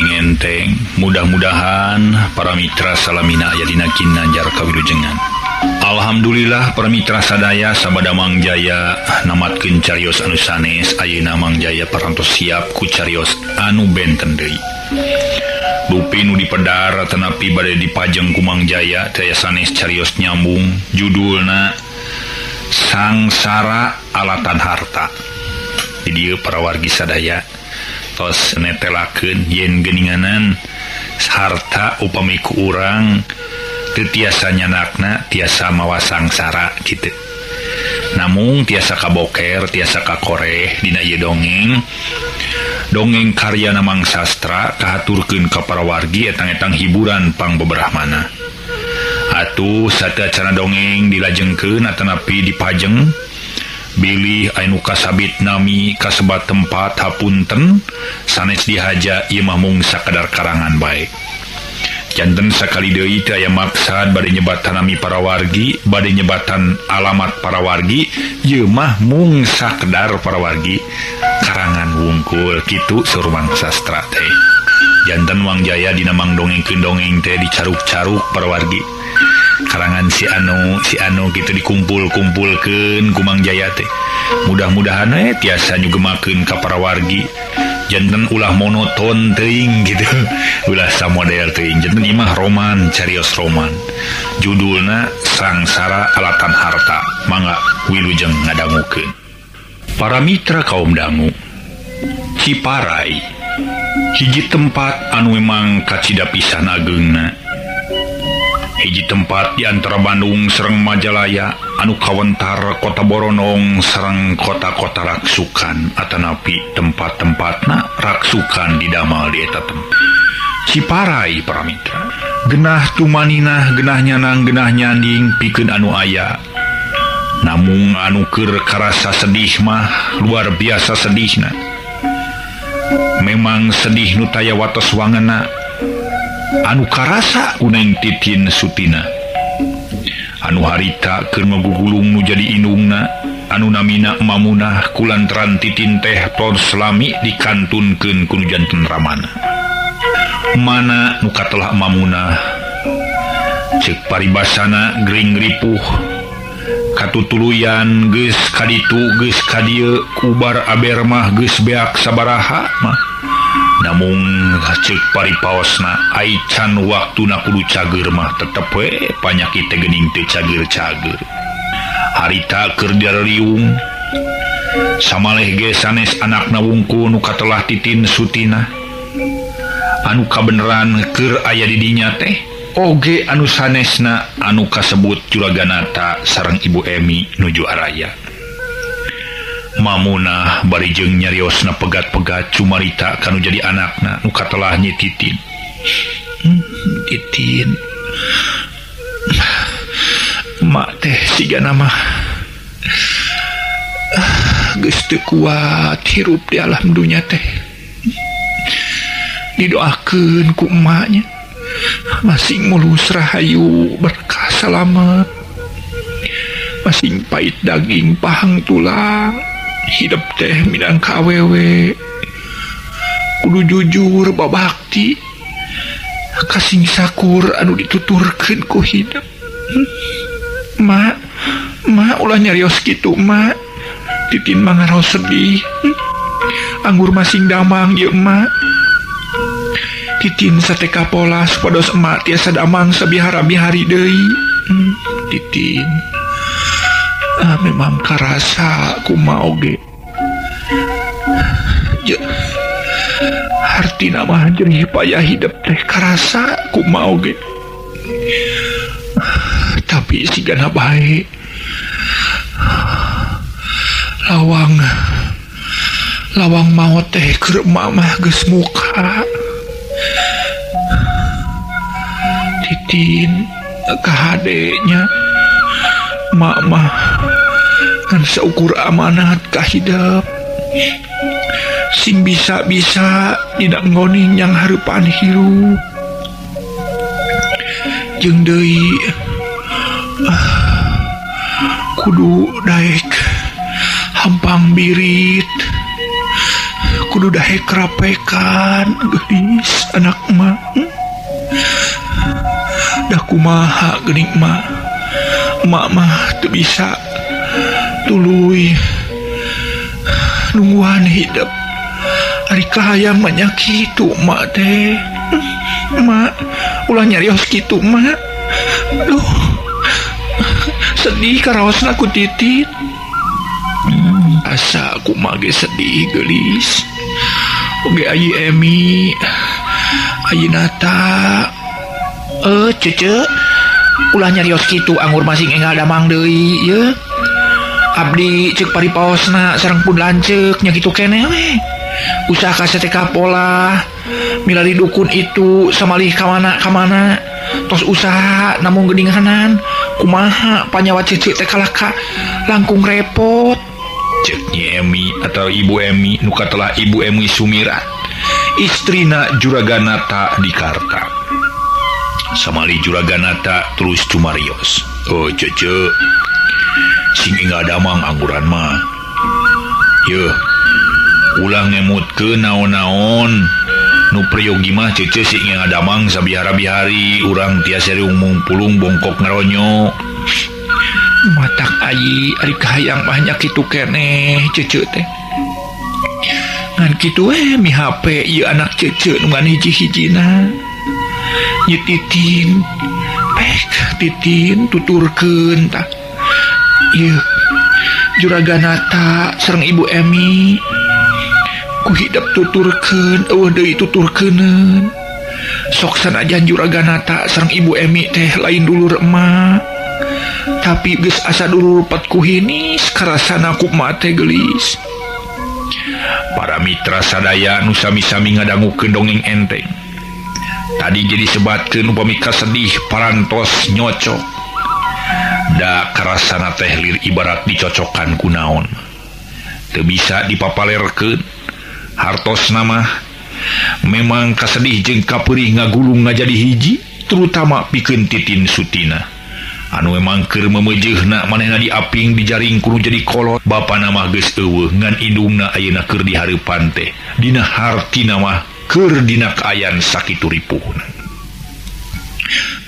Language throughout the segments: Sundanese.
Wilujeng enteng. Mudah-mudahan para mitra salamina aya dina kinanjar kawilujengan. Alhamdulillah para mitra sadaya sabada Mang Jaya namatkeun carios anu sanes. Ayeuna Mang Jaya parantos siap ku carios anu benten deui. Dupi nu dipedar tetapi bade dipajeng ku Mang Jaya teh sanes carios nyambung judulna Sangsara Alatan Harta. Di dieu para wargi sadaya tos netelakeun yen geuninganan harta upami ku urang teu tiasa nyanakna tiasa mawa sangsara kitu. Namung tiasa kaboker tiasa kakoreh dina ieu dongeng. Dongeng karyana Mang Sastra kahaturkeun ka para wargi etang-etang hiburan pangbeberahmana. Atuh sateuacanna dongeng dilajengkeun atanapi dipajeng bilih anu kasabit nami kasebat tempat hapunten sanes dihaja ieu mah mung sakadar karangan bae. Janten sakali deui teu aya maksad bade nyebatan nami para wargi, bade nyebatan alamat para wargi, ieu mah mung sakadar para wargi karangan wungkul kitu saur Mang Sastra teh. Janten Mang Jaya dina mang dongengkeun dongeng teh dicaruk-caruk para wargi. Karangan si anu gitu dikumpul-kumpulkeun ku Mang Jaya teh. Mudah-mudahan tiasa nyugemakeun ka para wargi. Janten ulah monoton teuing gitu. Ulah samodel teuing. Janten ieu mah roman, carios roman. Judulna Sangsara Alatan Harta. Mangga wilujeng ngadangukeun. Para mitra kaum dangu, Ciparai hiji tempat anu memang kacida pisan ageungna. Hiji tempat di antara Bandung sareng Majalaya anu kawentar kota Boronong sareng kota-kota raksukan atanapi tempat-tempatna raksukan didamal di eta tempat. Ciparai para mitra genah tumaninah genah nyanang genah nyanding pikeun anu aya. Namung anu keur karasa sedih mah luar biasa sedihna. Memang sedih nu taya wates wangena anu karasa kuneng Titin Sutina. Anu harita keur ngagugulung nu jadi indungna anu namina Mamunah kulantaran Titin teh tos lami dikantunkeun ku nu janten ramana. Mana nu katelah Mamunah ceuk paribasana gering ripuh katutuluyan geus kaditu geus kadieu kubar aber mah geus beak sabaraha mah. Namung ceuk paripaosna ai can waktuna kudu cager mah tetep we panyakit teh geuning teu cager-cager. Harita keur diarariung samaleh ge sanes anakna wungkul nu katelah Titin Sutina. Anu kabeneran keur aya di dinya teh oge anu sanesna anu kasebut Juraganata sareng Ibu Emi nuju araya. Mamunah bari jeung nyariosna pegat-pegat cumarita kanu jadi anakna nu katelah Nyi Titin. Titin mak teh sigana mah geus teu kuat hirup di alam dunya teh. Didoakeun ku emaknya masing mulus rahayu berkah salamet, masing pait daging pahang tulang, hidup teh minangka awewe kudu jujur babakti kasing sakur anu dituturkeun ku hidup. Mak, mak ulah nyarios kitu mak. Titin mah ngaraos sedih. Anggur masing damang ieu emak. Titin sate kapola supados emak tiasa damang sabihara-bihari deui. Titin memang karasa kumaha oge. Hartina mah jerih payah hidup teh karasa kumaha oge. Tapi sigana bae. Lawang lawang maot teh keur emak mah geus muka. Titin kahadenya mak mah kan seukur amanat ka hidup sing bisa-bisa tidak ngoning yang hareupan hirup jeung deui kudu daek hampang birit. Kudu daek rapekan geulis anak mah. Dah kumaha geuning mak. Mak mah teu bisa tuluy nungguan hidup. Ari kahayang mah nya kitu mak teh. Mak ulah nyarios kitu mak. Aduh. Sedih karaosna ku Titin. Asa aku mage sedih geulis. Oge ayi Emi, ayi Nata. Cece, ulah nyarios kitu anggur masing enggal damang deui ye. Abdi ceuk paripaosna sareng pun lanceuk nya kitu keneh we. Usaha ka STK pola, milari dukun itu samalih ka mana-kamana. Tos usaha namung geuninganan, kumaha panyawa cece teh kalah ka langkung repot. Cek Nyi Emi atau Ibu Emi nu katelah Ibu Emi Sumirat, istrina Juraganata di Karta. Samali Juraganata terus cumarios. Oh cece, sing enggal damang angguran mah. Yeuh, ulah ngemutkeun naon-naon. Nu priyogi mah cece sing enggal damang sabihara-bihari urang tiasa riung pulung bongkok ngaronyo. Matak ayi ari kahayang mah nya kitu keneh cece teh. Ngan kitu we mi HP ieu anak cece nu ngan hiji-hijina. Nyi Titin, pek Titin tuturkeun tah. Ieu Juraganata sareng Ibu Emi ku hidep tuturkeun eueuh deui tuturkeuneun. Sok sanajan Juraganata sareng Ibu Emi teh lain dulur emak. Tapi geus asa dulur pat ku hinis karasana ku emak teh geulis. Para mitra sadaya nu sami-sami ngadangukeun dongeng enteng. Tadi jadi sebatkeun upami kasedih parantos nyocok. Da karasana teh lir ibarat dicocokan ku naon. Teu bisa dipapalerkeun. Hartosna mah memang kasedih jeung kapeurih ngagulung ngajadi hiji, terutama pikeun Titin Sutina. Anu memang keur memeujeuhna manehna diaping dijaring kudu jadi kolot. Bapana mah geus eueuh ngan indungna ayeuna keur dihareupan teh. Dina hartina mah keur dina kaayan sakitu ripuhna.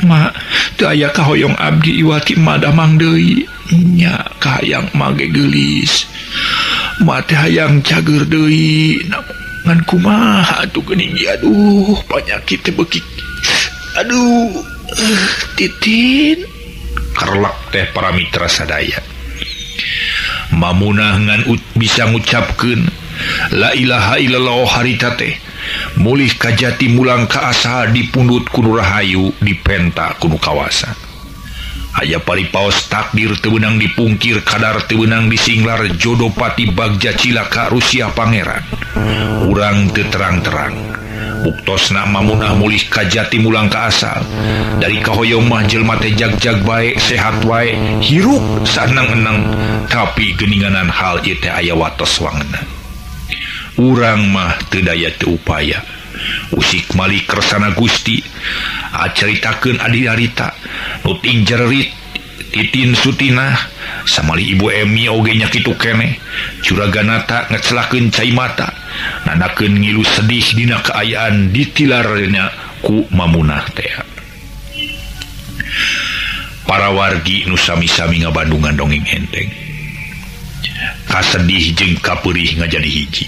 Mak, teu aya kahoyong abdi iwati emak damang deui. Nya kahayang emak ge geulis. Mak teh hayang cager deui. Ngan kumaha atuh geuning ieu aduh panyakit teh beuki. Aduh, Titin. Karlak teh para mitra sadaya. Mamunah ngan bisa ngucapkeun la ilaha illallah harita teh. Mulih kajati mulang ka asal dipundut kudu rahayu dipenta kudu kawasa. Aya paripaos takdir teu beunang dipungkir kadar teu beunang disinglar jodopati bagja cilaka Rusia pangeran. Urang teu terang-terang. Buktosna Mamunah mulih kajati mulang ka asal. Dari kahoyong mah jelma teh jag-jag bae sehat wae hirup sanang-enang tapi geuninganan hal ieu teh aya watos wangenan. Urang mah teu daya teu upaya. Usik malik kersana Gusti acaritakeun adi harita nu tingjerit Titin Sutinah samali Ibu Emi oge nya kitu keneh. Juraganata ngecelakeun cai mata nanakeun ngilu sedih dina kaayaan ditilarna ku Mamunah teh. Para wargi nu sami-sami ngabandungan dongeng enteng kasedih jeung kapeurih ngajadi hiji.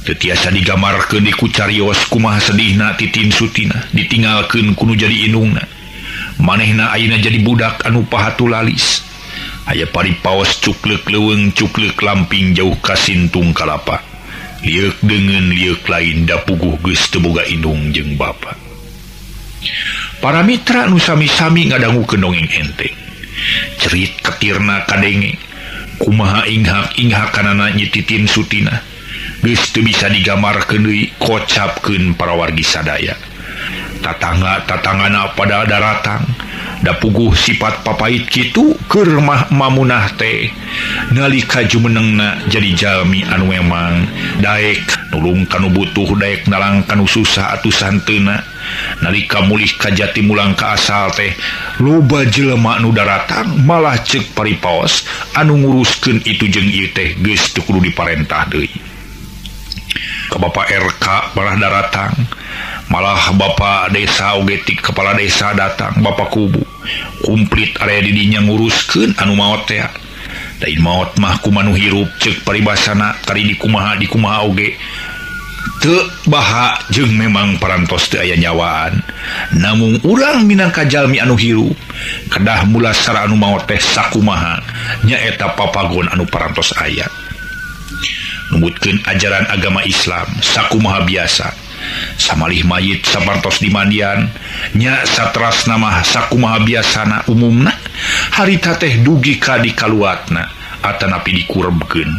Teu tiasa digambarkeun di ku carios kumaha sedihna Titin Sutina ditinggalkeun ku nu jadi indungna. Manehna ayeuna jadi budak anu pahatu lalis. Aya paripaos cukleuk leuweung cukleuk lamping jauh ka sintung kalapa. Lieuk deungeun lieuk lain da puguh geus teu boga indung jeung bapa. Para mitra nu sami-sami ngadangukeun dongeng enteng. Cerit ketirna kadenge. Kumaha inghak-inghakanana Nyi Titin Sutina. Geus teu bisa digambarkeun deui kocapkeun para wargi sadaya. Tatangga-tatanggana pada daratang da puguh sifat papait kitu keur mah Mamunah teh nalika jumenengna jadi jalmi anu emang daek nulung kanu butuh daek nalang kanu susah atuh santeuna. Nalika mulih kajati mulang ka asal teh loba jelema nu daratang malah ceuk paripaos anu nguruskeun itu jeung ieu teh geus teu kudu diparentah deui. Ka Bapak RK malah daratang, malah Bapak desa oge ti kepala desa datang, Bapak kubu komplit area di dinya nguruskeun anu maot teh. Lain maot mah kumanu hirup ceuk paribasana kari dikumaha dikumaha oge teu baha jeung memang parantos teu aya nyawaan. Namung urang minangka jalmi anu hirup kedah mulasara anu maot teh sakumaha nyaeta papagon anu parantos aya. Numutkeun ajaran agama Islam sakumaha biasa samalih mayit sapartos dimandian nya satrasna mah sakumaha biasana umumna harita teh dugi ka dikaluatna atanapi dikurebkeun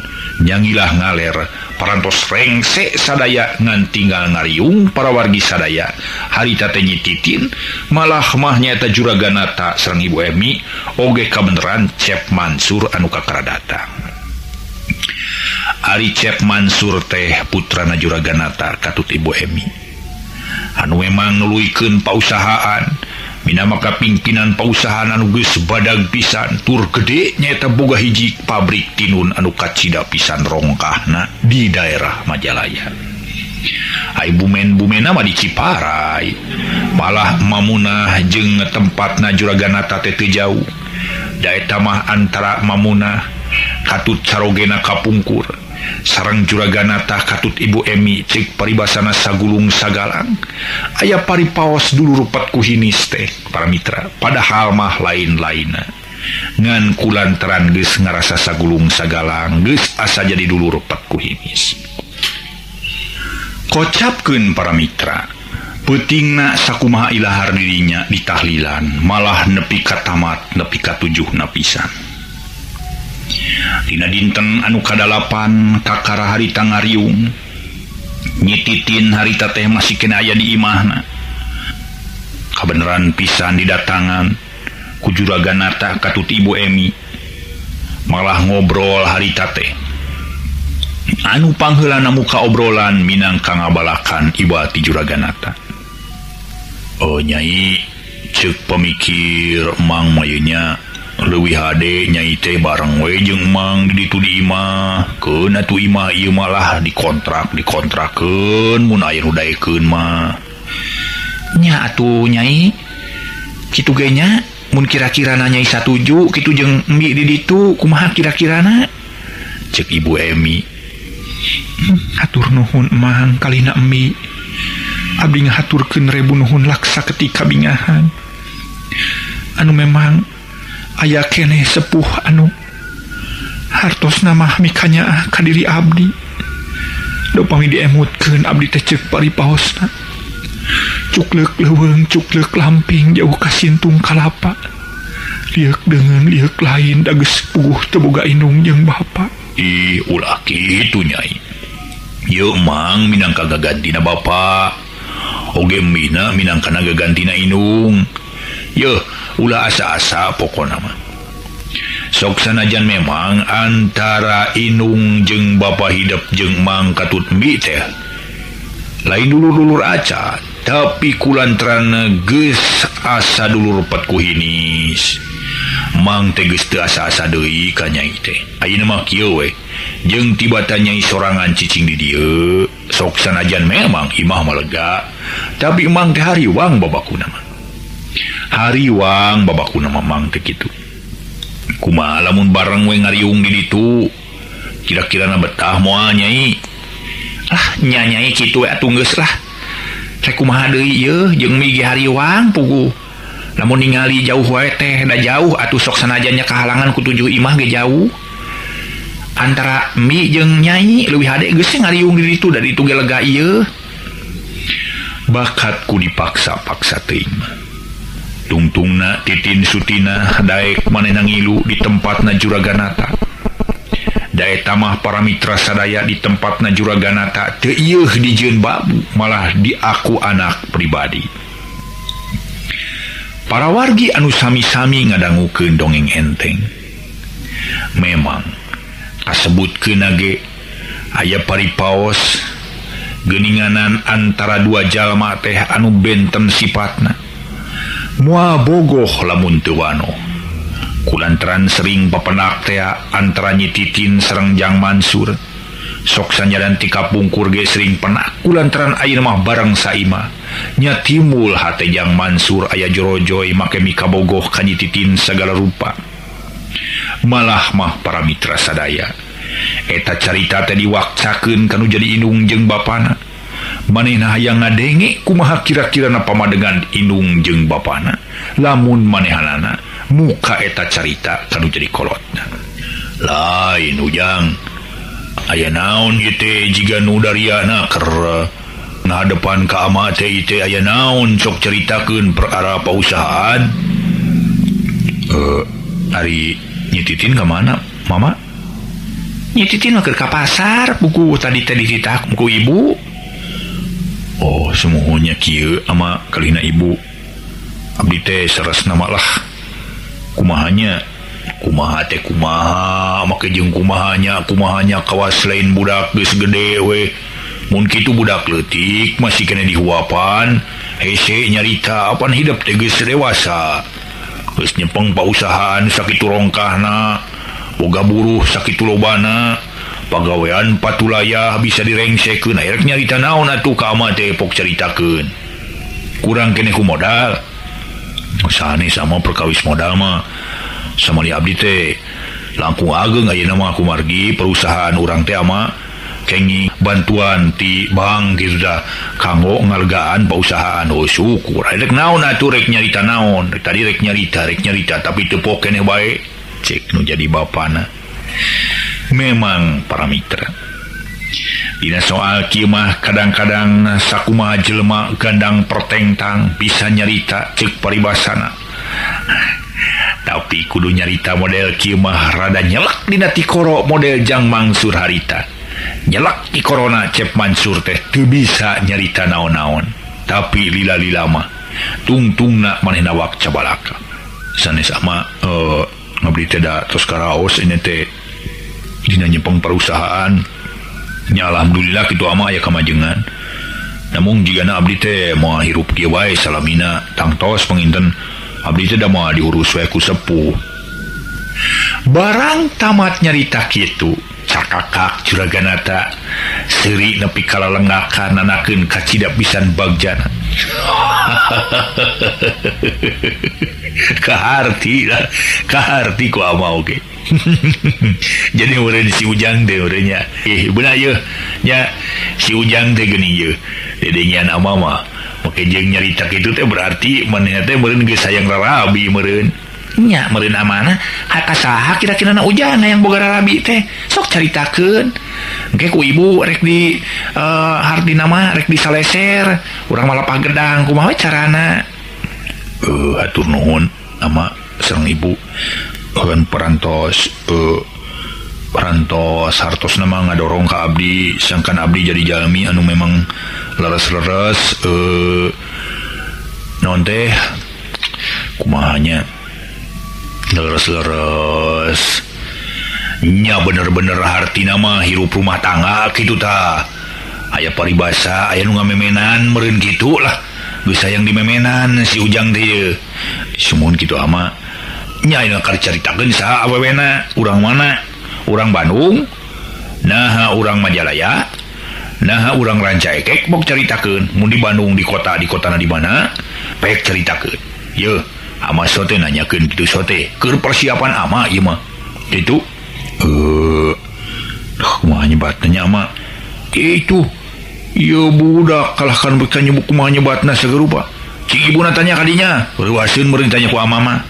nyangilah ngaler parantos rengse sadaya ngan tinggal ngariung para wargi sadaya harita teh nyititin malah mah nyaeta Juraganata sareng Ibu Emi oge kabeneran Cep Mansur anu kakara datang. Ari Cep Mansur teh putrana Juraganata katut Ibu Emi anu memang nuluykeun pausahaan minamaka pimpinan pausahaan anu geus badag pisan tur gede nyaeta boga hiji pabrik tinun anu kacida pisan rongkahna di daerah Majalaya. Ai bumen-bumena mah di Ciparai malah Mamunah jeung tempatna Juraganata teh teu jauh da eta mah antara Mamunah katut carogena kapungkur sareng Juraganata katut Ibu Emi cek paribasana sagulung sagalang aya paripaos dulur rupat kuhinis teh para mitra padahal mah lain-lainna ngan kulantaran geus ngarasa sagulung sagalang geus asa jadi dulur rupat kuhinis. Kocapkeun para mitra peutingna sakumaha ilahar dirinya ditahlilan malah nepi ka tamat nepi ka 7 napisan. Dina dinten anu kadalapan kakara harita ngariung nyititin harita teh masih kena aya di imahna. Kabeneran pisan didatangan ku Juraganata katut Ibu Emi malah ngobrol harita teh anu pangheulana muka obrolan minangka ngabalakan ibati Juraganata. Oh nyai ceuk pemikir mang mayeunya leuwih hade nyai teh bareng we jeung mang di ditu di imah keun atuh imah ieu malah dikontrakeun mun aya nu daekeun mah nya atuh nyai kitu ge nya mun kira-kirana nyai satuju kitu jeung embi di ditu kumaha kira-kirana ceuk Ibu Emi. Hatur nuhun mang kalina embi abdi ngahaturkeun rebu nuhun laksa ketika bingahan anu memang aya keneh sepuh anu hartosna mah mikanyaah ka diri abdi dopami diemutkeun abdi teh ceuk paripaosna cukleuk leuweung cukleuk lamping jauh ka sintung kalapa lieuk deungeun lieuk lain da geus puguh teu boga indung jeung bapa. Ih ulah kitu nyai ieu mang minangka gagantina bapa oge mina minangka gagantina indung yeuh ulah asa-asa pokona mah. Sok sanajan memang antara inung jeung bapa hidup jeung mang katut embi teh lain dulur-dulur acan tapi kulantaran geus asa dulur rupat kuhinis mang teh geus teu asa-asa deui ka nyai teh. Ayeuna mah kieu we jeung tibatan nyai sorangan cicing di dieu sok sanajan memang imah mah lega tapi mang teh hariwang babakuna mah. Hariwang babakuna mamang teh kitu. Kumaha lamun bareng we ngariung di ditu kira-kirana betah moal nyai. Lah nya nyai kitu we atuh geus lah. Rek kumaha deui ieu jeung mi ge hariwang puguh. Lamun ningali jauh wae teh da jauh atuh sok sanajan nya kahalangan ku tujuh imah ge jauh. Antara mi jeung nyai leuwih hade geus ngariung di ditu da ditu ge lega ieu. Bakat ku dipaksa-paksa teuing mah. Tungtungna Titin Sutina daek manehna ngilu di tempatna Juraganata. Daek tamah para mitra sadaya di tempatna Juraganata teu ieuh dijieun babu malah diaku anak pribadi. Para wargi anu sami-sami ngadangukeun dongeng enteng. Memang kasebutkeun ge aya paripaos geuninganan antara dua jalma teh anu benten sipatna. Moal bogoh lamun teu wano. Kulantaran sering papenak teh antara Nyi Titin sareng Jang Mansur. Sok sanjaran ti kapungkur ge sering penak kulantaran ayeuna mah bareng saimah. Nya timbul hate Jang Mansur aya jorojoy make mikabogoh ka Nyi Titin sagala rupa. Malah mah para mitra sadaya. Eta carita teh diwakcakeun kanu jadi indung jeung bapana. Manehna hayang ngadenge kumaha kira-kirana pamadegan indung jeung bapana. Lamun manehanana muka eta carita kanu jadi kolotna. Lain Ujang, aya naon ieu teh jiga nu dariana keur ngadepan ka ama teh ieu teh aya naon sok caritakeun perkara pausahaan. Ari Nyi Titin ka mana, Mama? Nyi Titin mah keur ka pasar, buku tadi teh dititah ku ibu. Oh, sumuhunnya kieu ama kalihna ibu. Abdi teh saresna mah lah. Kumahanya? Kumaha teh kumaha, make jeung kumahanya, kumahanya kawas lain budak geus gede we. Mun kitu budak leutik masih kena dihuapan, hese nyarita apan hidup teh geus dewasa. Geus nyepeng pausahaan sakitu rongkahna, boga buruh sakitu lobana, pagawean patulayah bisa direngsekeun. Aya rek nyarita naon atuh ka ama teh pok caritakeun. Kurang keneh ku modal. Sanes sama perkawis modal mah. Sama di abdi teh langkung ageng ayeuna mah kumargi perusahaan urang teh ama kenging bantuan ti bank kitu dah kanggo ngalegaan pausahaan. Oh syukur rek naon atuh rek nyarita naon tadi rek nyarita tapi teu pok keneh bae cek nu jadi bapana. Memang para mitra dina soal kieu mah kadang-kadang sakumaha jelema gandang pertengtang bisa nyarita cek paribasana. Tapi kudu nyarita model kieu mah rada nyelak dina tikoro model Jang Mansur harita. Nyelak ti corona Cep Mansur teh teu bisa nyarita naon-naon. Tapi lila-lila mah tungtungna manehna wak cabalaka. Sanes ama ngabdi teh da tos karaos ini teh dina nyepeng perusahaan. Nya alhamdulillah kitu ama aya kamajengan. Namun jigana abdi teh moal hirup kieu wae salamina tangtos panginten abdi teh da moal diurus we ku sepuh. Barang tamat nyarita kitu, cakakak juraganata seuri nepi ka lalengakan nanakeun kacida pisan bagjana. Kaharti lah, kaharti ku ama oge. Jadi meureun si Ujang teh meureun nya. Beuna yeuh nya si Ujang teh geuning yeuh. Dedengian ama mah make jeung nyarita kitu teh berarti manehna teh meureun geus hayang rarabi meureun. Nya meureun amana haka saha kira-kira na Ujang hayang boga rarabi teh. Sok caritakeun. Engke ku ibu rek di hartina mah rek disaleser, urang malah pagedang kumaha we carana. Hatur nuhun ama sareng ibu. Kan perantos perantos hartosna mah ngadorong ka abdi sangkan abdi jadi jalmi anu memang leres-leres naon teh kumahanya leres-leres nya bener-bener hartina mah hirup rumah tangga kitu tah. Aya paribasa aya nu ngamemenan meureun kitu lah geus hayang dimemenan si Ujang teh yeuh. Sumuhun kitu ama nya ayeuna keur caritakeun saha awewena urang mana urang Bandung naha urang Majalaya naha urang Rancaekek bok caritakeun mun di Bandung di kota di kotana di mana pek caritakeun yeuh ama sote nanyakeun kitu sote keur persiapan ama ieu mah kitu kumaha nyebatna nya ama itu ieu budak kalahkan bekan nyebut kumaha nyebatna sagerupa cing ibuna tanya kadinya reuaseun meureun tanya ku ama mah.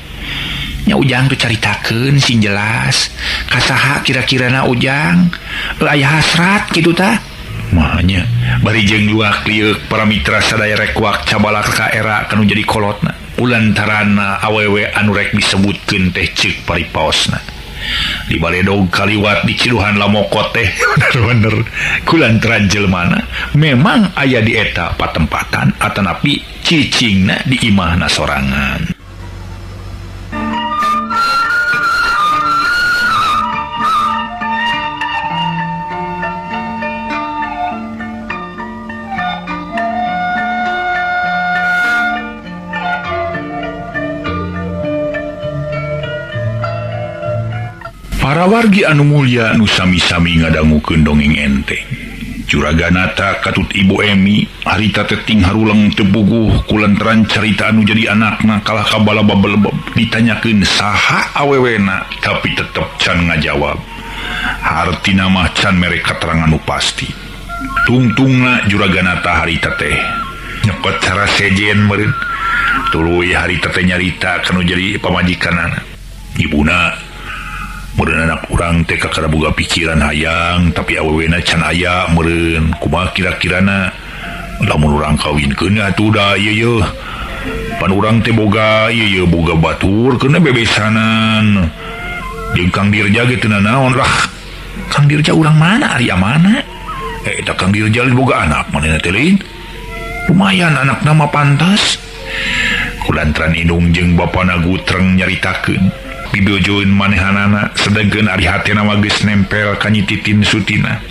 Nya Ujang tuh caritakeun sing jelas kasaha kira-kirana Ujang aya hasrat kitu tah. Mahanya bari jeung luak lieuk para mitra sadaya rek wak cabalak ka era kanu jadi kolotna ulantaran awewe anu rek disebutkeun teh ceuk paripaosna di baledog kaliwat di ciduhan lamokot teh bener-bener kulantaran jelmana memang aya di eta patempatan atanapi cicingna di imahna sorangan. Para wargi anu mulya nu sami-sami ngadangukeun dongeng enteng. Juraganata katut Ibu Emi harita teh ting haruleng teu puguh kulantaran carita anu jadi anakna kalah ka balabab-belebeb ditanyakeun saha awewena tapi tetep can ngajawab. Hartina mah can mere katerangan nu pasti. Tungtungna Juraganata harita teh nyokot cara sejen meureun. Tuluy harita teh nyarita kanu jadi pamajikanana. Ibuna meureun anak urang teh kakara boga pikiran hayang tapi awewena can aya meureun kumaha kira-kirana lamun urang kawinkeun atuh da ieu yeuh pan urang teh boga ieu yeuh boga batur keuna bebesanan jeung Kang Dirja ge teu nanaon lah. Kang Dirja urang mana ari amana eta Kang Dirja lain boga anak manehna teh lain lumayan anakna mah pantas kulantaran indung jeung bapana gutreng nyaritakeun pibojoeun manehanana sedengkeun ari hatena mah geus nempel ka Nyi Titin Sutina.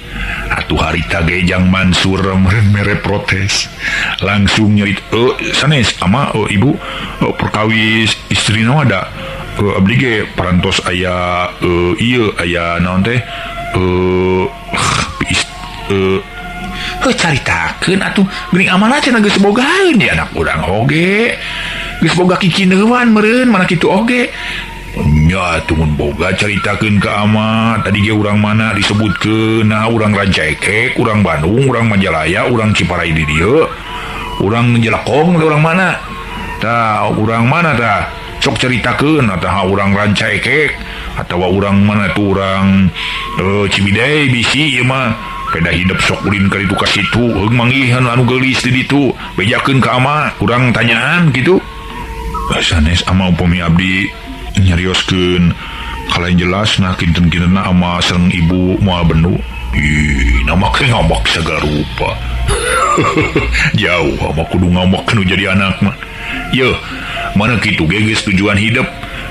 Atuh harita ge Jang Mansur meureun mere protes langsung nyerit sanes ama ibu perkawis istrina da abdi ge parantos aya ieu aya naon teh heuh caritakeun atuh geuning amanah cenah geus bogaeun di anak urang oge geus boga kikineuan meureun mana kitu oge. Nya tumun boga caritakeun ka ama tadi ge urang mana disebutkeun nah urang Rancaekek, urang Bandung, urang Majalaya, urang Ciparai di dieu, urang Jelekong urang mana tah urang mana tah sok caritakeun atawa urang Rancaekek atawa urang mana tuh urang Ciwidey bisi ieu mah peda hidup sok ulin ka ditu ka situ heung manggihan anu geulis di ditu bejakeun ka ama urang tanyaan kitu. Sanes ama upami abdi nyarioskeun kalain jelas nah kinten-kintenna ama sareng ibu moal bendu. Ih, nama ke ngambek sagala rupa. Jauh ama kudu ngambek nu jadi anak mah. Yeuh, mana kitu ge geus tujuan hidup,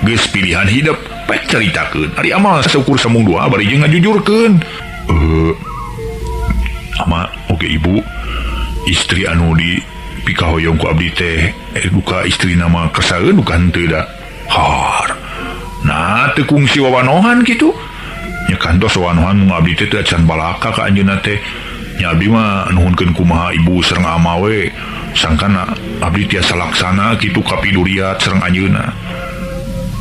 geus pilihan hidup, pek caritakeun. Ari ama saukur sambung dua bari jeung ngajujurkeun. Ama oge ibu istri anu di pikahoyong ku abdi teh duka istri nama kersaeun duka henteu da. Har. Nah, teu kungsi wawanohan kitu. Nya kantos wawanohan nu abdi teh teu acan balaka ka anjeunna teh. Nya abdi mah nuhunkeun kumaha ibu sareng ama we. Sangkana abdi tiasa laksana kitu kapiduriat sareng anjeunna.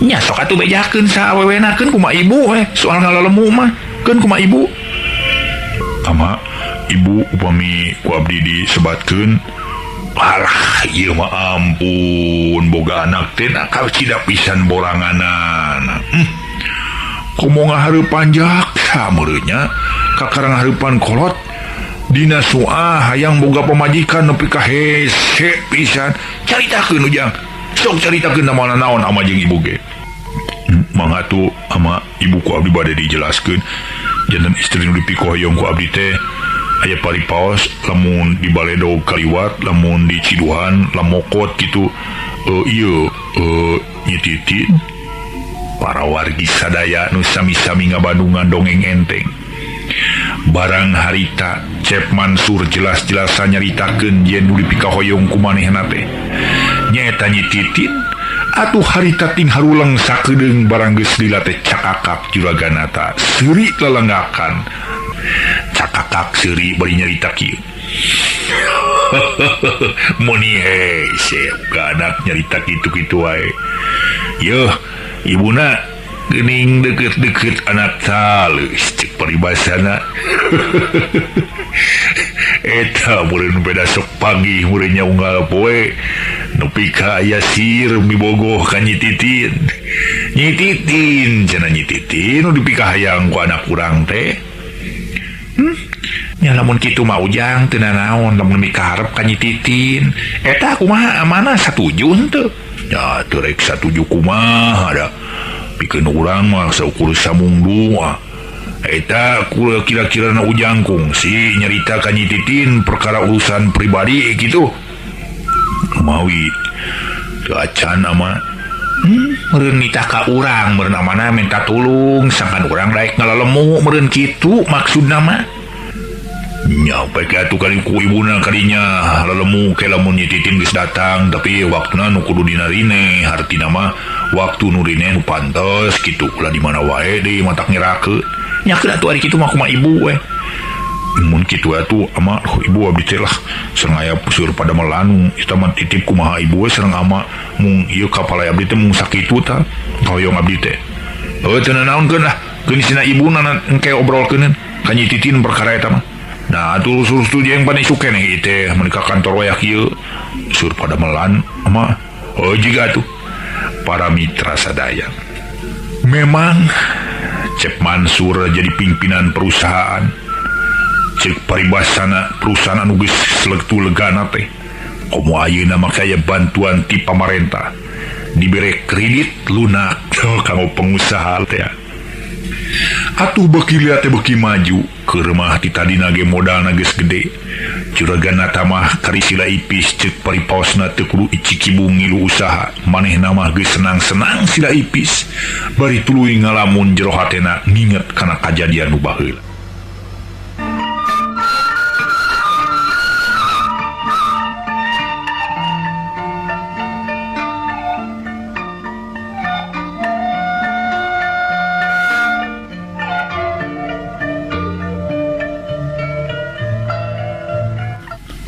Nya sok atuh bejakeun sa awewena keun kumaha ibu we, soal ngalalemu mah keun kumaha ibu. Ama ibu upami ku abdi disebatkeun alah ieu mah ampun boga anak teh nakal cida pisan boranganan. Komo ngahareupan jaksa meureun nya kakara ngahareupan kolot dina suah hayang boga pamajikan nepi ka hese pisan. Caritakeun ujang sok caritakeun naon naon ama jeung ibu ge. Mangga atuh ama ibu ku abdi bade dijelaskeun janten istri nu dipikohoyong ku abdi teh aya paripaos lamun di Baledog kaliwat lamun di Ciduhan lamokot gitu ieu Nyi Titin. Para wargi sadaya nu sami-sami ngabandungan dongeng enteng barang harita Cep Mansur jelas-jelasan nyaritakeun yen nu dipikahoyong ku manehna teh nyaeta Nyi Titin. Atuh harita ting haruleng sakedeung barang geus lila teh cakakak Juraganata seuri lelenggakan cakakak seuri bari nyarita kieu. Meni hese uga anak nyarita kitu-kitu wae. Yeuh ibuna geuning deukeut-deukeut anak taleuh cek paribasana. Eta meureun beda sok pagi meureun nya unggal poe nepi ka aya sir mibogoh ka Nyi Titin. Nyi Titin cenah Nyi Titin nu dipikahayang ku anak urang teh. Nya lamun kitu mah ujang teu nanaon lamun mikaharep ka Nyi Titin. Eta kumaha amanah satuju henteu? Nya teu rek satuju kumaha da. Pikeun urang mah saukur samungdu ah. Eta kira-kira na ujang kungsi nyarita ka Nyi Titin perkara urusan pribadi kitu. Mawi teu acan ama meureun nitah ka urang meureun amana minta tulung sangkan urang daek ngalalemu meureun kitu maksudna mah. Nyampe ka atuh kali ku ibuna kadinya lalemu ke lamun Nyi Titin geus datang tapi waktuna nu kudu dina rine hartina mah waktu nu rine nu pantes kitu ulah di mana wae deui matak ngerakeun. Nya keun atuh ari kitu mah kumaha ibu we. Mun kitu atuh ama ibu abdi teh lah sareng aya seur pada melanu eta mah titip kumaha ibu we sareng ama mung ieu kapala abdi teh mung sakitu tah hoyong abdi teh. Heuh teu nanaonkeun lah keun sina ibuna engke obrolkeun ka Nyi Titin perkara eta mah. Nah atuh surus jeung pan isuk keneh ieu teh mun ka kantor wayah kieu sur pada melan ama oh jiga atuh para mitra sadaya. Memang Cep Mansur jadi pimpinan perusahaan. Cek paribasana perusahaan anu geus selektu legana teh. Komo ayeuna mah aya bantuan ti pamarentah. Dibere kredit lunak kanggo pengusaha teh. Atuh beuki liat teh beuki maju keur mah ti tadina ge modalna geus gede. Juragan mah kari sila ipis ceuk paripaosna teu kudu icikibung ngilu usaha. Manehna mah geus senang-senang sila ipis. Bari tuluy ngalamun jero hatena nginget kana kajadian nu baheula.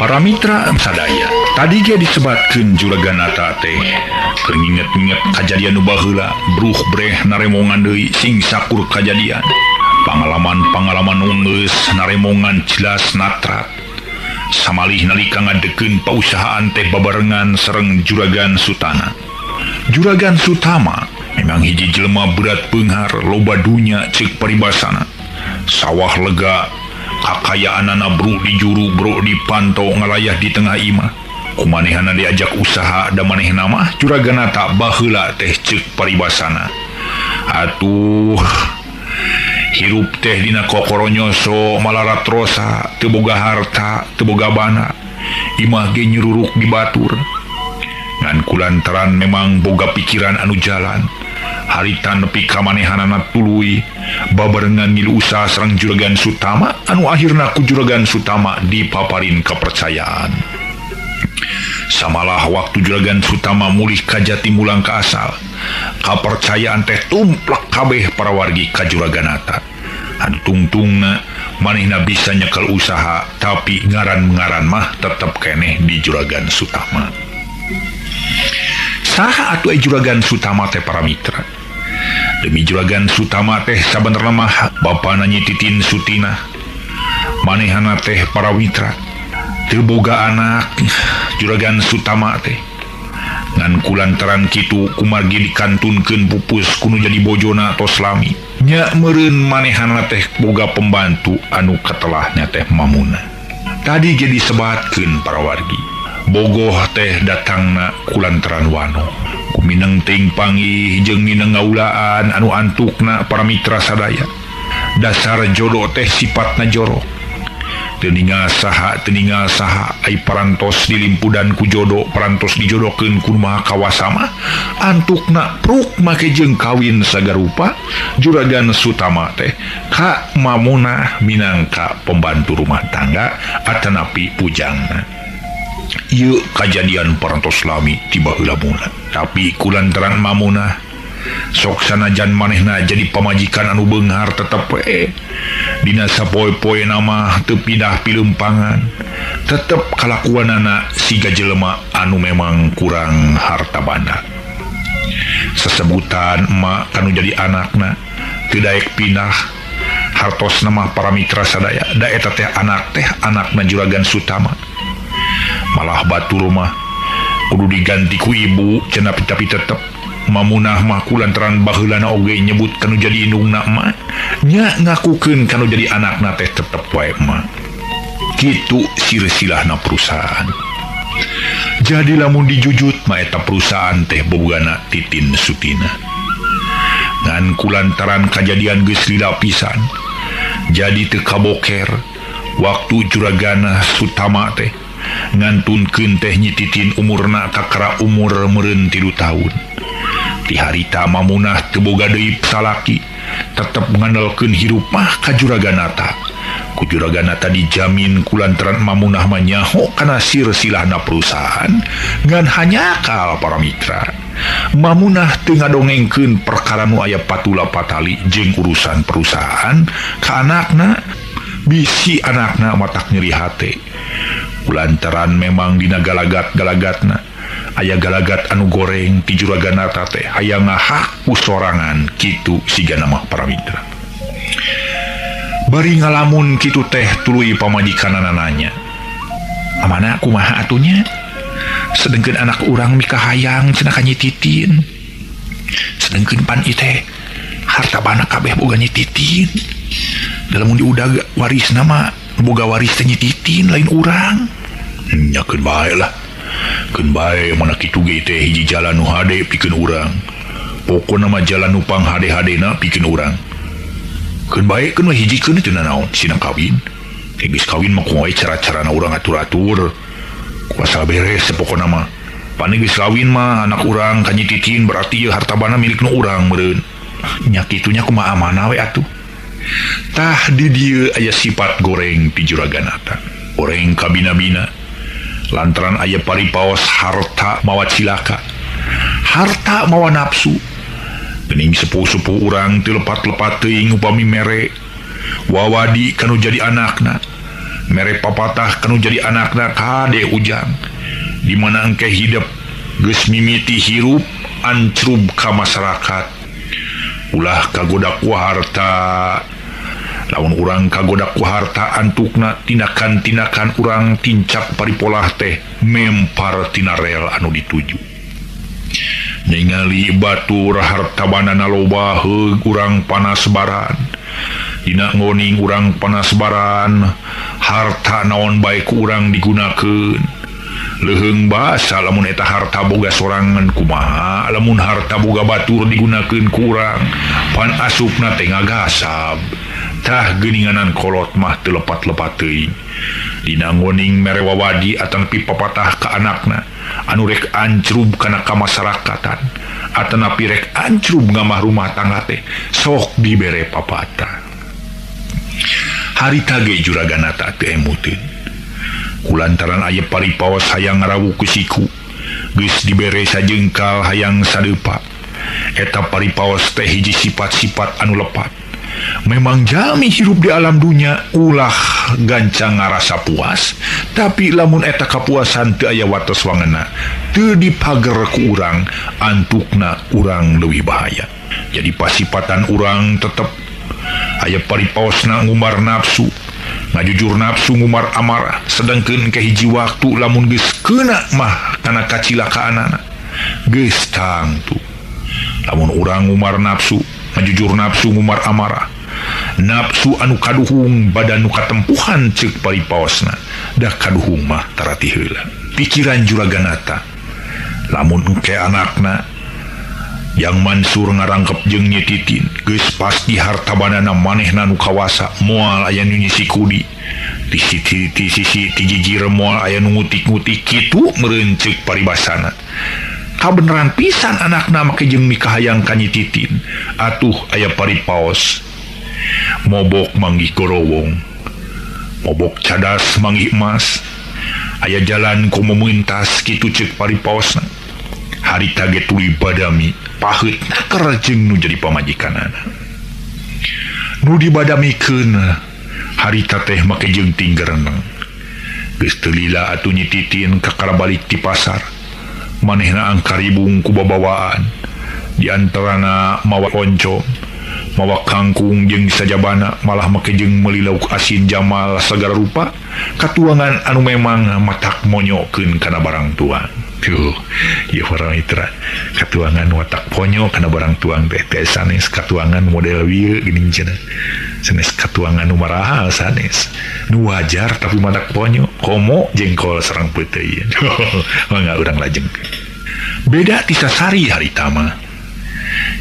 Para mitra sadaya, tadi ge disebatkeun Juragan Nata teh keur nginget-nginget kajadian nu baheula, bruh breh naremongan deui sing sakur kajadian. Pangalaman-pangalaman nu geus naremongan jelas natrat. Samalih nalika ngadekeun pausahaan teh babarengan sareng Juragan Sutana. Juragan Sutama memang hiji jelema berat beunghar, loba dunya ceuk paribasana. Sawah lega, kakayaanana bro di juru bro di panto ngalayah di tengah imah. Kumanehana diajak usaha da manehna mah Juragan Nata baheula teh ceuk paribasana. Atuh hirup teh dina kokoronyoso malarat rosa teu boga harta teu boga bana. Imah ge nyururuk di batur. Ngan kulantaran memang boga pikiran anu jalan. Harita nepi ka manehanana tuluy babarengan ngilu usaha sareng Juragan Sutama anu akhirna ku Juragan Sutama dipaparin kepercayaan. Samalah waktu Juragan Sutama mulih ka jati mulang ka asal, kapercayaan teh tumplek kabeh para wargi ka Juragan Nata. Anu tungtungna manehna bisa nyekel usaha tapi ngaran-ngaran mah tetep keneh di Juragan Sutama. Saha atuh Juragan Sutama teh para mitra? Demi Juragan Sutama teh sabenerna mah bapana Nyi Titin Sutina. Manehana teh para mitra teu boga anak Juragan Sutama teh. Ngan kulantaran kitu kumargi dikantunkeun pupus kudu jadi bojona tos lami. Nya meureun manehana teh boga pembantu anu katelahnya teh Mamuna. Tadi ge disebatkeun para wargi. Bogoh teh datangna kulantaran wano. Kumineng ting panggih jeung ngineng ngaulaan anu antukna para mitra sadaya. Dasar jodoh teh sifatna jorok. Teu ningal saha ai parantos dilimpudan ku jodoh, parantos dijodohkeun ku maha kawasa mah antukna pruk make jeung kawin sagarupa Juragan Sutama teh ka Mamunah minangka pembantu rumah tangga atanapi pujangna. Ieu kajadian parantos lami ti baheula mula. Tapi kulantaran Mamunah sok sanajan manehna jadi pamajikan anu beunghar tetep we dina sapoe-poe mah teu pindah pilempangan, tetep kalakuanana siga jelema anu memang kurang harta banda. Sesebutan emak kanu jadi anakna teu daek pindah hartosna mah para mitra sadaya da eta teh anak teh anakna Juragan Sutama. Malah batur mah kudu diganti ku ibu cenah tapi tetep Mamunah mah kulantaran baheulana oge nyebut kanu jadi indungna emak nya ngakukeun kanu jadi anakna teh tetep wae emak. Kitu silsilahna perusahaan. Jadi lamun dijujut mah eta perusahaan teh bobogana Titin Sutina. Ngan kulantaran kajadian geus lila pisan jadi teu kaboker waktu Juragana Sutama teh ngantunkeun teh Nyi Titin umurna kakara umur meureun 3 tahun. Ti harita Mamunah teu boga deui salaki, tetep ngandelkeun hirup mah ka Juragan Nata. Ku juraganata dijamin kulantaran Mamunah mah nyaho kana silsilahna perusahaan ngan hanyakal para mitra. Mamunah teu ngadongengkeun perkara nu aya patula patali jeung urusan perusahaan ka anakna, bisi anakna matak nyeri hate. Kulantaran memang dina galagat-galagatna aya galagat anu goreng ti juraganata teh hayang ngahak ku sorangan kitu sigana mah para mitra. Bari ngalamun kitu teh tuluy pamajikanana nanya, "Amana kumaha atunya? Sedengkeun anak urang mikahayang cenah ka Nyi Titin. Sedengkeun pan ieu teh harta bana kabeh boga Nyi Titin. Da lamun diudag warisna mah boga waris teh Nyi Titin lain urang." Nya keun bae lah. Keun bae mana kitu ge teh hiji jalan nu hade pikeun urang. Pokona mah jalan nu panghade-hadena pikeun urang. Keun bae keun we hijikeun teu nanaon sina kawin. Geus kawin mah kumaha cara-carana urang atur-atur. Kuasa beres pokona mah. Pan geus kawin mah anak urang ka Nyi Titin berarti ieu harta bana milik nu urang meureun. Nya kitu nya kumaha amanah we atuh. Tah di dieu aya sifat goreng ti juraganata. Goreng kabina-bina. Lantaran aya paripaos harta mawa cilaka. Harta mawa nafsu. Geuning sepuh-sepuh urang teu lepat-lepat teuing upami mere wawadi kanu jadi anakna, mere papatah kanu jadi anakna kade ujang. Di mana engke hidup geus mimiti hirup ancrub ka masyarakat. Ulah kagoda ku harta. Lamun urang kagoda ku harta antukna tindakan-tindakan urang tincak paripolah teh mempar tina rel anu dituju. Ningali batur harta banana loba heug urang panasbaran. Dina ngoning urang panasbaran, harta naon bae ku urang digunakeun. Leuheung basa lamun eta harta boga sorangan kumaha, lamun harta boga batur digunakeun ku urang, pan asupna teh ngagasab. Tah geuninganan kolot mah teu lepat-lepat teuing. Dina ngoning mere wawadi atanapi papatah ka anakna anu rek ancrub kana kamasyarakatan atanapi rek ancrub ngamah rumah tangga teh sok dibere papatah. Harita ge juraganata teu emuteun. Kulantaran aya paripaos hayang ngarawuk ku siku, geus dibere sajengkal hayang sadeupa. Eta paripaos teh hiji sifat-sifat anu lepat. Memang jalmi hirup di alam dunia ulah gancang ngarasa puas, tapi lamun eta kapuasan teu aya wates wangena, teu dipager ku urang, antukna urang leuwih bahaya. Jadi pasipatan urang tetep aya paripaosna ngumbar nafsu, ngajujur nafsu ngumbar amarah, sedangkeun ke hiji waktu lamun geus keuna mah kana kacilakaanana geus tangtu. Lamun urang ngumbar nafsu, ngajujur nafsu ngumar amarah, nafsu anu kaduhung badan nu katempuhan ceuk paripaosna, dah kaduhung mah tarati heula. Pikiran juraganata lamun engke anakna yang Mansur ngarangkep jeung Nyi Titin geus pasti harta banana manehna nu kawasa, moal aya nu nyisi kudi ti sisi ti jijir moal aya nu ngutik-ngutik kitu meureun ceuk paribasana. Kabeneran pisan anakna make jeung mikahayang ka Nyi Titin. Atuh aya paripaos mobok manggih gorowong, mobok cadas manggih emas, aya jalan ku memintas kitu ceuk paripaosna. Harita ge tuluy badami paheut naker jeung nu jadi pamajikanana. Nu dibadamikeun harita teh make jeung tinggereneng. Geus teu lila atuh Nyi Titin kakara balik ti pasar. Manehna angkaribung ku babawaan, di antarana mawa oncom, mawa kangkung jeung sajabana, malah make jeung meuli lauk asin jamal sagala rupa, katuangan anu memang matak monyokeun kana barang tuang. Tuh, ieu para mitra, katuangan watak ponyo kana barang tuang teh teh sanes katuangan model wieu geuning cenah. Sanes katuangan nu marahal sanes. Nu wajar tapi matak ponyo, komo jengkol sareng peuteuy. Mangga urang lajeng. Beda ti sasari harita mah.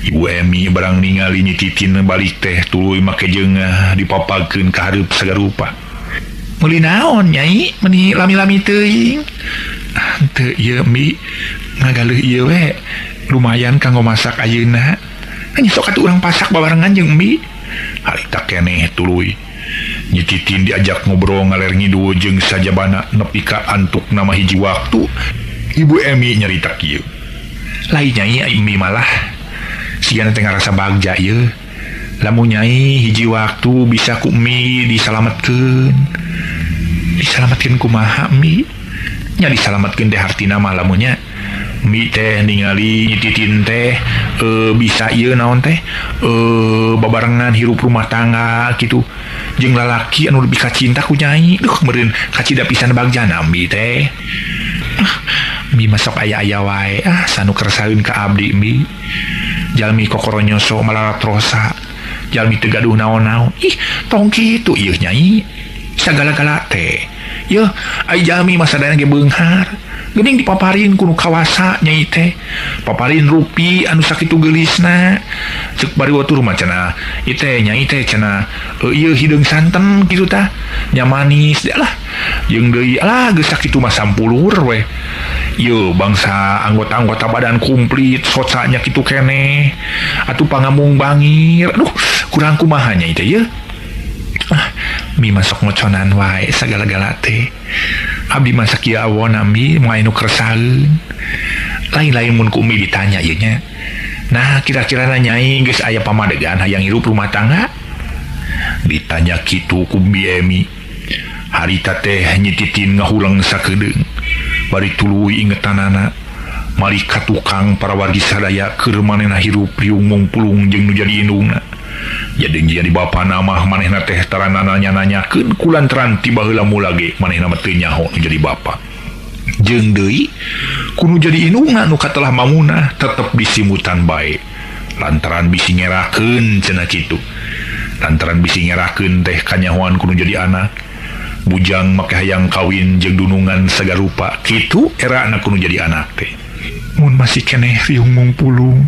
Ibu Emi barang ningali Nyi Titin balik teh tuluy make jeung dipapagkeun ka hareup sagarupa. Meuli naon Nyai? Meuni lami-lami teuing. Teu ieu Mi, ngagaleuh ieu we. Lumayan kanggo masak ayeuna. Nya sok atuh urang pasak babarengan jeung Mi. Harita keneh tuluy. Nyi Titin diajak ngobrol ngaler ngidul jeung sajabana nepi ka antuk nama hiji waktu. Ibu Emi nyarita kieu. Lain nyai Emi malah sigana teh ngarasa bagja ieu. Lamun nyai hiji waktu bisa ku Mi disalametkeun. Disalametkeun kumaha Mi? Nya disalametkeun teh hartina mah lamunnya Mi teh ningali Nyi Titin teh bisa ieu naon teh babarengan hirup rumah tangga kitu jeung lalaki anu lebih kacinta ku nyai. Duh meureun kacida pisan bagjana Mi teh. Mi masuk aya-aya wae ah sanu kersaeun ka abdi Mi. Jalmi kokoronyoso malarat rosa. Jalmi teu gaduh naon-naon. Ih tong kitu ieu nyai. Sagala-gala teh. Yeuh ai jalmi mah sadayana ge beunghar. Geuning dipaparin ku nu kawasa nyai teh. Paparin rupi anu sakitu geulisna. Ceuk bari watur mah cenah ieu teh nyai teh cenah ieu hideung santen kitu tah. Nya manis lah. Jeung deui alah geus sakitu mah sampulur we. Ieu bangsa anggota-anggota badan komplit socanya kitu keneh. Atuh pangamung bangir. Aduh kurang kumaha nyai teh yeuh. Ah, Mi masuk ngoconan wae sagala-gala teh. Abdi masak ieu awon ami moal nu kersaeun. Lain-lain mun ku Mi ditanya ieu nya. Nah, kira-kira nyai geus aya pamadegan hayang hirup rumah tangga? Ditanya kitu ku Bi Emi. Harita teh Nyi Titin ngahuleng sakedeung. Bari tuluy ingetanana. Mari ka tukang para wargi sadaya keur manehna hirup riung mungpulung jeung nu jadi indungna. Jadi jadi bapana mah manehna teh tarana nanya-nanyakeun kulantaran ti baheula mula ge manehna mah teu nyaho nu jadi bapa. Jeung deui kudu jadi indungna nu katelah mamunah tetep disimutan bae. Lantaran bisi ngerakeun cenah kitu. Lantaran bisi ngerakeun teh kanyahoan kudu jadi anak. Bujang make hayang kawin jeung dunungan sagarupa kitu erana kudu jadi anak teh. Mun masih keneh riung mungpulung.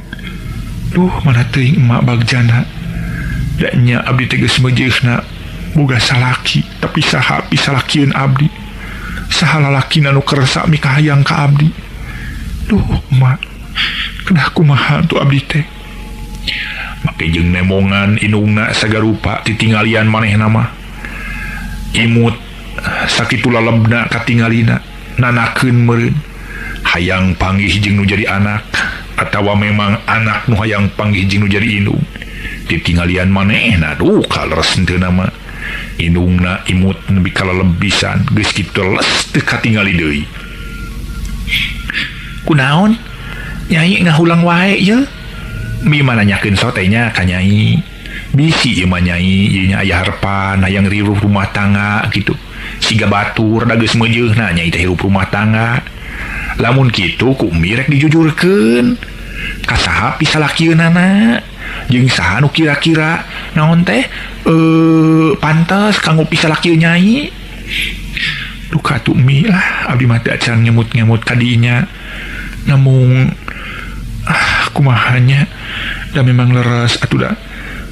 Duh mana teuing emak bagjana. Da nya abdi teh geus meujeuhna boga salaki tapi saha pisalakieun abdi. Saha lalakina nu kersa mikahayang ka abdi. Duh emak kedah kumaha tuh abdi teh. Make jeung nemongan indungna sagarupa titinggalian manehna mah. Imut sakitu lalebna katingalina nanakeun meureun hayang panggih jeung nu jadi anak atawa memang anak nu hayang panggih jeung nu jadi indung. Ditinggalian manehna duh kaleres henteu nama indungna imut nepi ka lelebisan geus kitu les teu katingali deui. Kunaon nyai ngahulang wae ye? Mi mananyakeun sote nya ka nyai. Bisi ieu mah nyai ieu nya aya harepan hayang riruh rumah tangga kitu. Siga batur da geus meujeuhna nyai teh hirup rumah tangga. Lamun kitu ku Mi rek dijujurkeun. Ka saha pisalakieunana? Jeung saha nu kira-kira naon teh pantes kanggo pisalakieun nyai. Duka atuh Mi lah abdi mah teu acan ngemut-ngemut ka dinya. Namung ah kumahanya da memang leres atuh da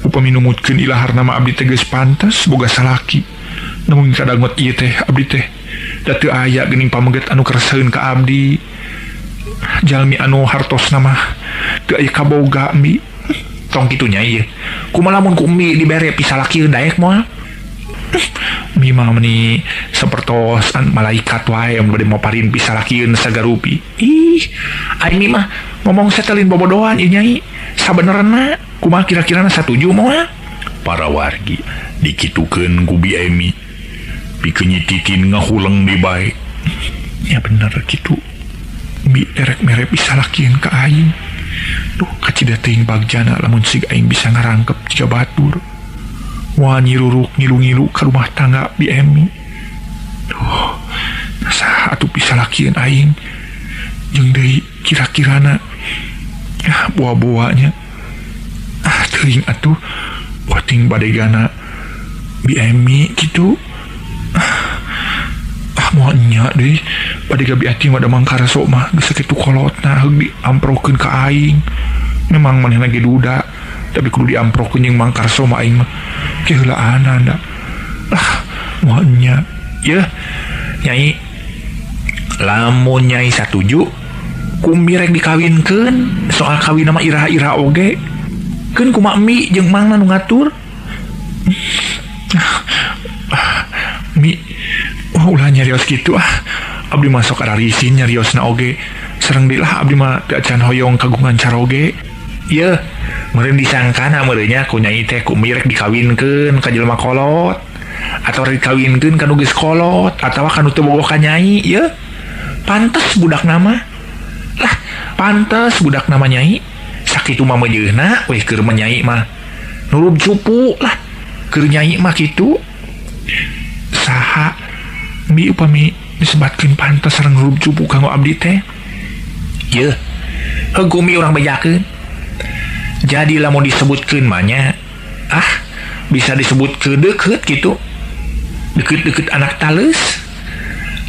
upami numutkeun ilaharna mah abdi teh geus pantes boga salaki. Namun kadangot ieu teh abdi teh da teu aya geuning pameget anu kereseun ka abdi. Jalmi anu hartosna mah teu aya kaboga Mi. Tong kitu nya ieu. Kumaha lamun ku Mi dibere pisalakieun daek moal? Mi mah meuni sapertos malaikat wae anu bade maparin pisalakieun sagarupi. Ih, ai Mi mah ngomong setelin bobodohan ieu nyai. Sabenerna kumaha kira-kirana satuju moal? Para wargi dikitukeun ku Bi Emi. Pikeun Nyi Titin ngahuleng di bae. Ya bener kitu. Mi erek mere pisalakieun ka aing. Duh kacida teuing bagjana lamun sig aing bisa ngarangkep jiga batur. Wah nyiruruk ngilu-ngilu ka rumah tangga Bi Emi. Duh saha atuh pisalakieun aing. Jeung deui kira-kirana ah boa-boanya. Ah teuing atuh wating badegana Bi Emi kitu. Ah moal nya deui badega Bi Ati mah da mangkarso mah geus sakitu kolotna heug diamprokeun ka aing. Memang manehna ge duda tapi kudu diamprokeun jeung mangkarso mah aing mah keheulaanna da. Ah moal nya yeuh nyai lamun nyai satuju ku Mi rek dikawinkeun soal kawin mah iraha-iraha oge. Keun kumaha Mi jeung mangna nu ngatur. Mi, oh, ulah nyarios kitu ah. Abdi masuk ararisin nyariosna oge. Sareng deui lah abdi mah teu acan hoyong kagungan caroge. Yeuh, meureun disangkana meureunnya ku nyai teh ku Mi rek dikawinkeun ka jelema kolot atau rek dikawinkeun ka nu geus kolot atawa ka nu teu bogoh ka nyai yeuh. Pantes budak nama. Lah, pantes budak nama nyai. Sakitu mah meujeuhna weh keur nyai mah. Nurub cupu lah keur nyai mah kitu. Saha Mi upami disebatkeun pantes sareng nurub cupu kanggo abdi teh. Yeuh, heuh ku Mi urang bejakeun. Jadi lamun disebutkeun mah nya, ah bisa disebut ke deukeut kitu. Deukeut-deukeut anak taleus.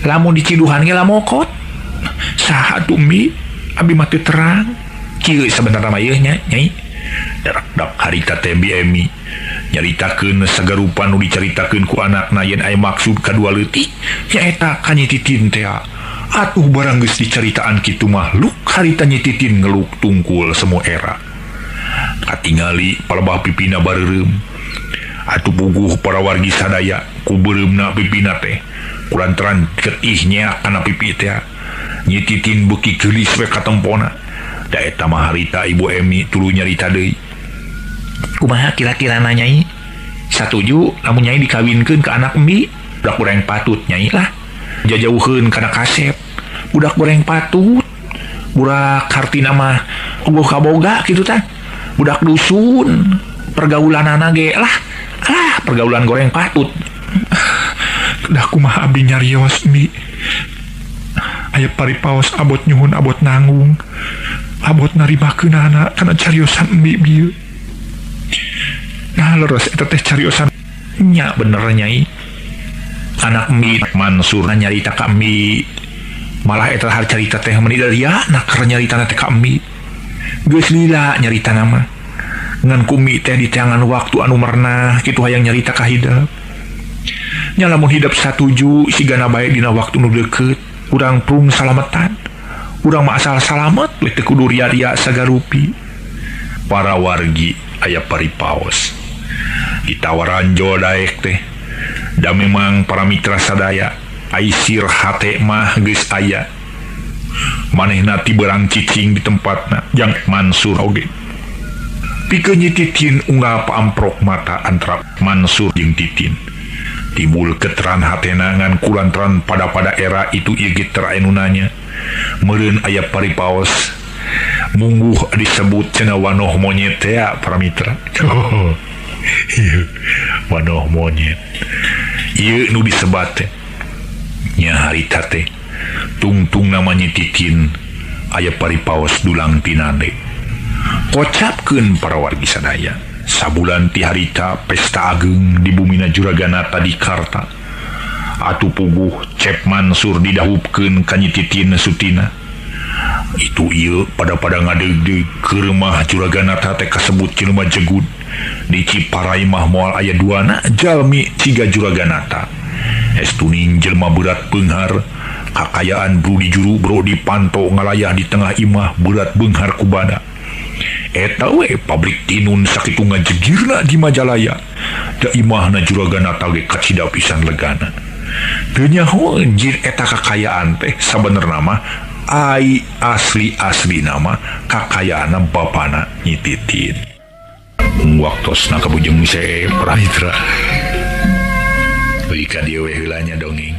Lamun diciduhan ge lamokot. Saha atuh Mi? Abi mah teu terang. Kieu sabenerna mah ieu nya, Nyai. Darak-dak harita teh Bi Emi nyaritakeun sagarupa nu dicaritakeun ku anakna yen aya maksud kadua leutik nyaeta ka Nyi Titin teh. Atuh barang geus dicaritaan kitu mah luk harita Nyi Titin ngeluk tungkul semua era. Katingali palebah pipina bareureum. Atuh puguh para wargi sadaya ku beureumna pipina teh. Kulantaran getih nyeak kana pipi teh. Nyi Titin beuki geulis we katempona. Da eta mah harita Ibu Emi tuluy nyarita deui. Kumaha kira-kirana Nyai? Satuju lamun Nyai dikawinkeun ka anak Mi, budak goreng patut Nyai lah. Jajauheun kana kasep. Budak goreng patut. Budak hartina mah eueuh kaboga kitu tah. Budak dusun, pergaulanana ge lah. Alah, pergaulan goreng patut. Dah kumaha abdi nyarios Mi. Aya paripaos abot nyuhun abot nanggung. Abot narimakeunana kana cariosan Mi bieu. Nah leres eta teh cariosan nya bener Nyai. Anak Mi Mansur nyarita ka Mi. Malah eta har carita teh meuni ria na keur nyaritana teh ka Mi. Geus lila nyaritana mah. Ngan ku Mi teh diteangan waktu anu merenah kitu hayang nyarita ka hidep. Nya lamun hidep satuju sigana bae dina waktu nu deukeut, urang prung salametan. Urang mah asal salamet we teu kudu ria-ria sagarupi. Para wargi aya paripaos. Ditawaran jol daek teh. Da memang para mitra sadaya aisir hate mah geus aya. Manehna ti berang cicing di tempatna jang Mansur oge. Pikeun Nyi Titin unggal paamprok mata antara Mansur jeung Titin. Timbul keteran hatena ngan kulantaran pada-pada era itu ieu ge teu aya nu nanya. Meureun aya paripaos mungguh disebut cenah wanoh monyet teh para mitra. Wanoh monyet. Ieu nu disebat teh. Nya harita teh tungtung namanya Titin aya paripaos dulang tinande. Kocapkeun para wargi sadaya. Sabulan ti harita pesta ageng di bumina Juraganata di Karta. Atuh puguh Cep Mansur didahupkeun ka Nyi Titin Sutina. Itu ieu pada-pada ngadeugdeug ke rumah Juraganata teh kasebut jelema jegud. Di Ciparai mah moal aya duana jalmi ciga Juraganata. Estuning jelema berat beunghar, kakayaan bro di juru bro di panto ngalayah di tengah imah berat beunghar kubada. Eta we pabrik tinun sakitu ngajegirna di Majalaya. Da imahna Juraganata ge kacida pisan legana. Teu nyaho jin eta kakayaan teh sabenerna mah ai asli-asli nama kakayaanna bapana Nyi Titin. Waktosna kabujeng se Pramitra. Beuki ka dieu we heula nya dongeng.